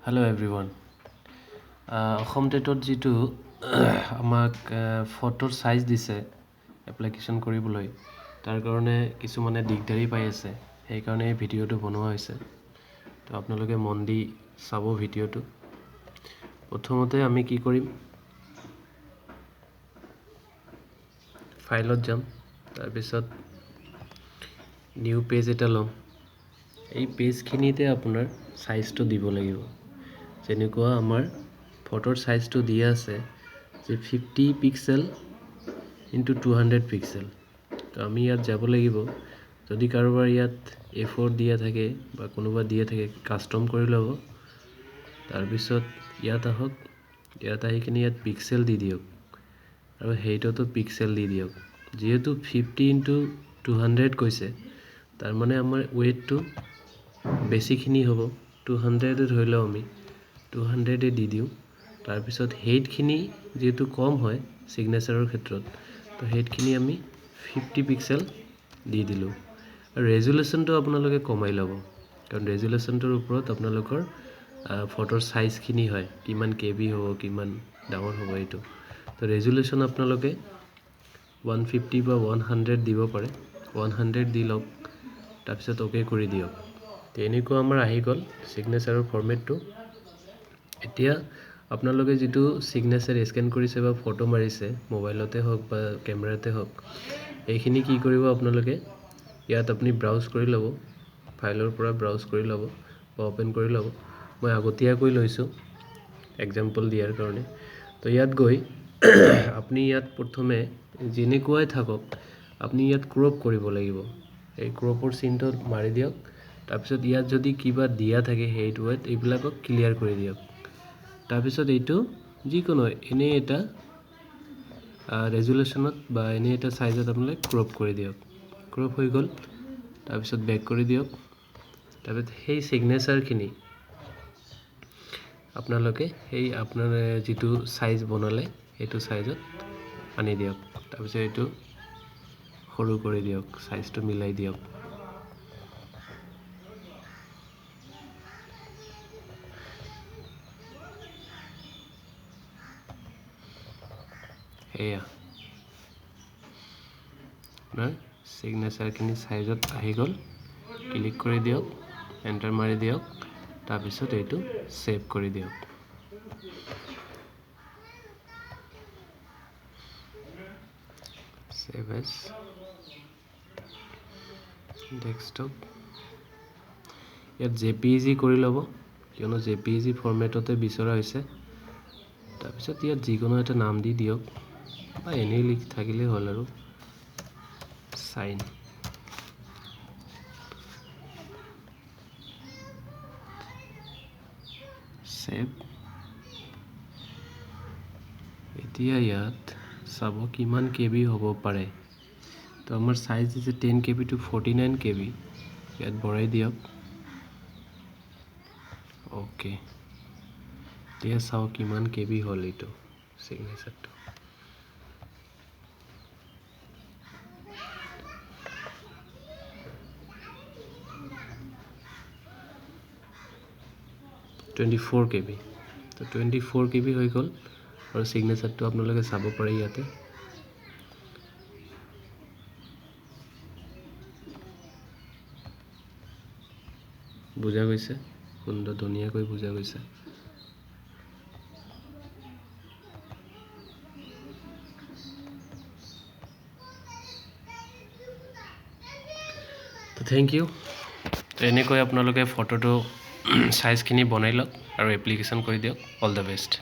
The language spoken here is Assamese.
হেল্ল' এভৰিৱান, অসম টেটত যিটো আমাক ফটোৰ চাইজ দিছে এপ্লিকেশ্যন কৰিবলৈ, তাৰ কাৰণে কিছুমানে দিগদাৰী পাই আছে, সেইকাৰণে এই ভিডিঅ'টো বনোৱা হৈছে। তো আপোনালোকে মন দি চাব ভিডিঅ'টো। প্ৰথমতে আমি কি কৰিম, ফাইলত যাম, তাৰপিছত নিউ পেজ এটা ল'ম। এই পেজখিনিতে আপোনাৰ চাইজটো দিব লাগিব। যেনেকুৱা আমাৰ ফটোৰ চাইজটো দিয়া আছে যে 50 পিক্সেল ইনটু 200 পিক্সেল। তো আমি ইয়াত যাব লাগিব। যদি কাৰোবাৰ ইয়াত এ ফ'ৰ দিয়া থাকে বা কোনোবা দিয়া থাকে, কাষ্টম কৰি ল'ব। তাৰপিছত ইয়াত আহক, ইয়াত আহি কিনে ইয়াত পিক্সেল দি দিয়ক আৰু সেইটোতো পিক্সেল দি দিয়ক। যিহেতু 50 ইনটু 200 কৈছে, তাৰমানে আমাৰ ৱেইটটো বেছিখিনি হ'ব। 200 ধৰি লওঁ, আমি 200 দি দিওঁ। তাৰপিছত হেইটখিনি যিহেতু কম হয় ছিগনেচাৰৰ ক্ষেত্ৰত, তো হেইটখিনি আমি 50 পিক্সেল দি দিলোঁ। আৰু ৰেজুলেশ্যনটো আপোনালোকে কমাই ল'ব, কাৰণ ৰেজুলেশ্যনটোৰ ওপৰত আপোনালোকৰ ফটোৰ চাইজখিনি হয়, কিমান কে বি হ'ব, কিমান ডাঙৰ হ'ব এইটো। তো ৰেজুলেশ্যন আপোনালোকে 150 বা 100 দিব পাৰে। 100 দি লওক, তাৰপিছত অ'কে কৰি দিয়ক। তো এনেকুৱা আমাৰ আহি গ'ল ছিগনেচাৰৰ ফৰ্মেটটো। এতিয়া আপোনালোকে যিটো ছিগনেচাৰ স্কেন কৰিছে বা ফটো মাৰিছে, মোবাইলতে হওক বা কেমেৰাতে হওক, এইখিনি কি কৰিব আপোনালোকে, ইয়াত আপুনি ব্ৰাউজ কৰি ল'ব, ফাইলৰ পৰা ব্ৰাউজ কৰি ল'ব বা অ'পেন কৰি ল'ব। মই আগতীয়াকৈ লৈছোঁ এক্সাম্পল দিয়াৰ কাৰণে। তো ইয়াত গৈ আপুনি ইয়াত প্ৰথমে যেনেকুৱাই থাকক আপুনি ইয়াত ক্ৰপ কৰিব লাগিব। এই ক্ৰপৰ চিনটো মাৰি দিয়ক। তাৰপিছত ইয়াত যদি কিবা দিয়া থাকে সেইটো এইবিলাকক ক্লিয়াৰ কৰি দিয়ক। তাৰপিছত এইটো যিকোনো এনেই এটা ৰেজুলেশ্যনত বা এনেই এটা চাইজত আপোনালোকে ক্ৰপ কৰি দিয়ক। ক্ৰপ হৈ গ'ল। তাৰপিছত বেক কৰি দিয়ক। তাৰপিছত সেই ছিগনেচাৰখিনি আপোনালোকে সেই আপোনাৰ যিটো চাইজ বনালে সেইটো চাইজত আনি দিয়ক। তাৰপিছত এইটো সৰু কৰি দিয়ক, চাইজটো মিলাই দিয়ক। সেয়া আপোনাৰ ছিগনেচাৰখিনি চাইজত আহি গ'ল। ক্লিক কৰি দিয়ক, এণ্টাৰ মাৰি দিয়ক, তাৰপিছত এইটো ছেভ কৰি দিয়ক। Save as desktop. ইয়াত জে পি জি কৰি ল'ব, কিয়নো জে পি জি ফৰ্মেটতে বিচৰা হৈছে। তাৰপিছত ইয়াত যিকোনো এটা নাম দি দিয়ক বা এনেই লিখি থাকিলেই হ'ল আৰু। Sign save. এতিয়া ইয়াত চাব কিমান কে বি হ'ব পাৰে। তো আমাৰ চাইজ দিছে 10 K B two 49 K B, ইয়াত ভৰাই দিয়ক। অ'কে, এতিয়া চাওঁ কিমান কে বি হ'ল এইটো ছিগনেচাৰটো। 24 কে বি। তো 24 কে বি হৈ গ'ল। আৰু ছিগনেচাৰটো আপোনালোকে চাব পাৰে ইয়াতে। বুজা গৈছে, সুন্দৰ ধুনীয়াকৈ বুজা গৈছে। তো thank U. তো এনেকৈ আপোনালোকে ফটোটো চাইজখিনি বনাই লওক আৰু এপ্লিকেশ্যন কৰি দিয়ক। All the best.